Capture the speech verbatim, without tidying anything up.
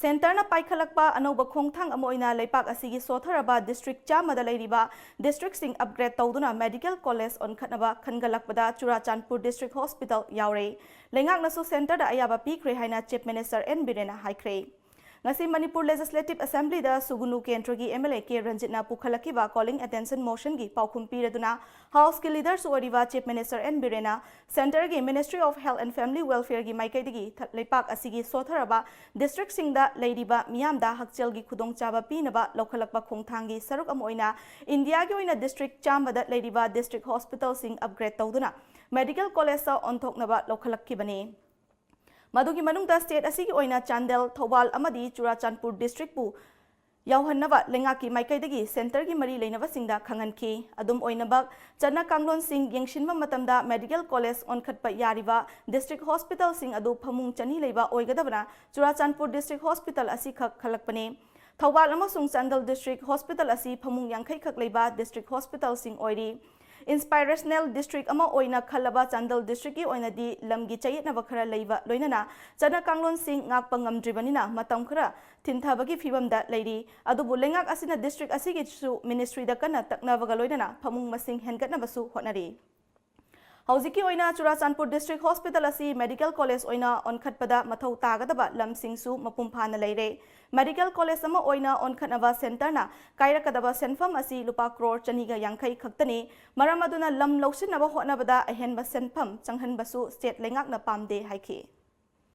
ꯁꯦꯟꯇꯔꯅ ꯄꯥꯏꯈꯠꯂꯛꯄ ꯑꯅꯧꯕ ꯈꯣꯡꯊꯥꯡ ꯑꯃ ꯑꯣꯏꯅ ꯂꯩꯄꯥꯛ ꯑꯁꯤꯒꯤ ꯁꯣꯊꯔꯕ ꯗꯤꯁꯇ꯭ꯔꯤꯛ ꯆꯥꯝꯃꯗ ꯂꯩꯔꯤꯕ ꯗꯤꯁꯇ꯭ꯔꯤꯛꯁꯤꯡ ꯑꯞꯒ꯭ꯔꯦꯗ ꯇꯧꯗꯨꯅ ꯃꯦꯗꯤꯀꯦꯜ ꯀꯣꯂꯦꯖ ꯑꯣꯟꯈꯠꯅꯕ ꯈꯟꯒꯠꯂꯛꯄꯗ ꯆꯨꯔꯥꯆꯥꯟꯄꯨꯔ ꯗꯤꯁꯇ꯭ꯔꯤꯛ ꯍꯣꯁꯄꯤꯇꯥꯜ ꯌꯥꯎꯔꯦ꯫ ꯂꯩꯉꯥꯛꯅꯁꯨ ꯁꯦꯟꯇꯔꯗ ꯑꯌꯥꯕ ꯄꯤꯈ꯭ꯔꯦ ꯍꯥꯏꯅ ꯆꯤꯐ ꯃꯤꯅꯤꯁꯇꯔ ꯑꯦꯟ ꯕꯤꯔꯦꯟꯅ ꯍꯥꯏꯈ꯭ꯔꯦ꯫ ꯉꯁꯤ ꯃꯅꯤꯄꯨꯔ ꯂꯦꯖꯤꯁꯂꯦꯇꯤꯚ ꯑꯦꯁꯦꯝꯕ꯭ꯂꯤꯗ ꯁꯨꯒꯨꯅꯨ ꯀꯦꯟꯗ꯭ꯔꯒꯤ ꯑꯦꯝ ꯑꯦꯜ ꯑꯦ ꯀꯦ ꯔꯟꯖꯤꯠꯅ ꯄꯨꯈꯠꯂꯛꯈꯤꯕ ꯀꯣꯂꯤꯡ ꯑꯦꯇꯦꯟꯁꯟ ꯃꯣꯁꯟꯒꯤ ꯄꯥꯎꯈꯨꯝ ꯄꯤꯔꯗꯨꯅ ꯍꯥꯎꯁꯀꯤ ꯂꯤꯗꯔꯁꯨ ꯑꯣꯏꯔꯤꯕ ꯆꯤꯐ ꯃꯤꯅꯤꯁꯇꯔ ꯑꯦꯟ ꯕꯤꯔꯦꯟꯅ ꯁꯦꯟꯇꯔꯒꯤ ministry of health and family ꯋꯦꯜꯐꯤꯌꯔꯒꯤ ꯃꯥꯏꯀꯩꯗꯒꯤ ꯊ- ꯂꯩꯄꯥꯛ ꯑꯁꯤꯒꯤ ꯁꯣꯊꯔꯕ ꯗꯤꯁꯇ꯭ꯔꯤꯛꯁꯤꯡꯗ ꯂꯩꯔꯤꯕ ꯃꯤꯌꯥꯝꯗ ꯍꯛꯁꯦꯜꯒꯤ ꯈꯨꯗꯣꯡꯆꯥꯕ ꯄꯤꯅꯕ ꯂꯧꯈꯠꯂꯛꯄ ꯈꯣꯡꯊꯥꯡꯒꯤ ꯁꯔꯨꯛ ꯑꯃ ꯑꯣꯏꯅ ꯏꯟꯗꯤꯌꯥꯒꯤ ꯑꯣꯏꯅ ꯗꯤꯁꯇ꯭ꯔꯤꯛ ꯆꯥꯝꯃꯗ ꯂꯩꯔꯤꯕ ꯗꯤꯁꯇ꯭ꯔꯤꯛ ꯍꯣꯁꯄꯤꯇꯥꯜꯁꯤꯡ ꯑꯞꯒ꯭ꯔꯦꯗ ꯇꯧꯗꯨꯅ ꯃꯦꯗꯤꯀꯦꯜ ꯀꯣꯂꯦꯖꯇ ꯑꯣꯟꯊꯣꯛꯅꯕ ꯂꯧꯈꯠꯂꯛꯈꯤꯕꯅꯤ꯫ ꯃꯗꯨꯒꯤ ꯃꯅꯨꯡꯗ ꯁ꯭ꯇꯦꯠ ꯑꯁꯤꯒꯤ ꯑꯣꯏꯅ ꯆꯥꯟꯗꯦꯜ, ꯊꯧꯕꯥꯜ ꯑꯃꯗꯤ ꯆꯨꯔꯥꯆꯥꯟꯄꯨꯔ ꯗꯤꯁꯇ꯭ꯔꯤꯛꯄꯨ ꯌꯥꯎꯍꯟꯅꯕ ꯂꯩꯉꯥꯛꯀꯤ ꯃꯥꯏꯀꯩꯗꯒꯤ ꯁꯦꯟꯇꯔꯒꯤ ꯃꯔꯤ ꯂꯩꯅꯕꯁꯤꯡꯗ ꯈꯪꯍꯟꯈꯤ꯫ ꯑꯗꯨꯝ ꯑꯣꯏꯅꯃꯛ, ꯆꯠꯅ ꯀꯥꯡꯂꯣꯟꯁꯤꯡ ꯌꯦꯡꯁꯤꯟꯕ ꯃꯇꯝꯗ ꯃꯦꯗꯤꯀꯦꯜ ꯀꯣꯂꯦꯖ ꯑꯣꯟꯈꯠꯄ ꯌꯥꯔꯤꯕ ꯗꯤꯁꯇ꯭ꯔꯤꯛ ꯍꯣꯁꯄꯤꯇꯥꯜꯁꯤꯡ ꯑꯗꯨ ꯐꯃꯨꯡ ꯆꯅꯤ ꯂꯩꯕ ꯑꯣꯏꯒꯗꯕꯅ ꯆꯨꯔꯥꯆꯥꯟꯄꯨꯔ ꯗꯤꯁꯇ꯭ꯔꯤꯛ ꯍꯣꯁꯄꯤꯇꯥꯜ ꯑꯁꯤꯈꯛ ꯈꯜꯂꯛꯄꯅꯤ꯫ ꯊꯧꯕꯥꯜ ꯑꯃꯁꯨꯡ ꯆꯥꯟꯗꯦꯜ ꯗꯤꯁꯇ꯭ꯔꯤꯛ ꯍꯣꯁꯄꯤꯇꯥꯜ ꯑꯁꯤ ꯐꯃꯨꯡ ꯌꯥꯡꯈꯩ ꯈꯛ ꯂꯩꯕ ꯗꯤꯁꯇ꯭ꯔꯤꯛ ꯍꯣꯁꯄꯤꯇꯥꯜꯁꯤꯡ ꯑꯣꯏꯔꯤ꯫ ꯏꯟꯁꯄꯥꯏꯔꯦꯁꯅꯦꯜ ꯗꯤꯁꯇ꯭ꯔꯤꯛ ꯑꯃ ꯑꯣꯏꯅ ꯈꯜꯂꯕ ꯆꯥꯟꯗꯦꯜ ꯗꯤꯁꯇ꯭ꯔꯤꯛꯀꯤ ꯑꯣꯏꯅꯗꯤ ꯂꯝꯒꯤ ꯆꯌꯦꯠꯅꯕ ꯈꯔ ꯂꯩꯕ ꯂꯣꯏꯅꯅ ꯆꯠꯅ ꯀꯥꯡꯂꯣꯟꯁꯤꯡ ꯉꯥꯛꯄ ꯉꯝꯗ꯭ꯔꯤꯕꯅꯤꯅ ꯃꯇꯝ ꯈꯔ ꯊꯤꯟꯊꯕꯒꯤ ꯐꯤꯕꯝꯗ ꯂꯩꯔꯤ꯫ ꯑꯗꯨꯕꯨ ꯂꯩꯉꯥꯛ ꯑꯁꯤꯅ ꯗꯤꯁꯇ꯭ꯔꯤꯛ ꯑꯁꯤꯒꯤꯁꯨ ꯃꯤꯅꯤꯁꯇ꯭ꯔꯤꯗ ꯀꯟꯅ ꯇꯛꯅꯕꯒ ꯂꯣꯏꯅꯅ ꯐꯃꯨꯡ ꯃꯁꯤꯡ ꯍꯦꯟꯒꯠꯅꯕꯁꯨ ꯍꯣꯠꯅꯔꯤ꯫ ꯍꯧꯖꯤꯛꯀꯤ ꯑꯣꯏꯅ ꯆꯨꯔꯥꯆꯥꯟꯄꯨꯔ ꯗꯤꯁꯇ꯭ꯔꯤꯛ ꯍꯣꯁꯄꯤꯇꯥꯜ ꯑꯁꯤ ꯃꯦꯗꯤꯀꯦꯜ ꯀꯣꯂꯦꯖ ꯑꯣꯏꯅ ꯑꯣꯟꯈꯠꯄꯗ ꯃꯊꯧ ꯇꯥꯒꯗꯕ ꯂꯝꯁꯤꯡꯁꯨ ꯃꯄꯨꯡ ꯐꯥꯅ ꯂꯩꯔꯦ꯫ ꯃꯦꯗꯤꯀꯦꯜ ꯀꯣꯂꯦꯖ ꯑꯃ ꯑꯣꯏꯅ ꯑꯣꯟꯈꯠꯅꯕ ꯁꯦꯟꯇꯔꯅ ꯀꯥꯏꯔꯛꯀꯗꯕ ꯁꯦꯟꯐꯝ ꯑꯁꯤ ꯂꯨꯄꯥ ꯀ꯭ꯔꯣꯔ ꯆꯅꯤꯒ ꯌꯥꯡꯈꯩ ꯈꯛꯇꯅꯤ꯫ ꯃꯔꯝ ꯑꯗꯨꯅ ꯂꯝ ꯂꯧꯁꯤꯟꯅꯕ ꯍꯣꯠꯅꯕꯗ ꯑꯍꯦꯟꯕ ꯁꯦꯟꯐꯝ ꯆꯪꯍꯟꯕꯁꯨ ꯁ꯭ꯇꯦꯠ ꯂꯩꯉꯥꯛꯅ ꯄꯥꯝꯗꯦ ꯍꯥꯏꯈꯤ꯫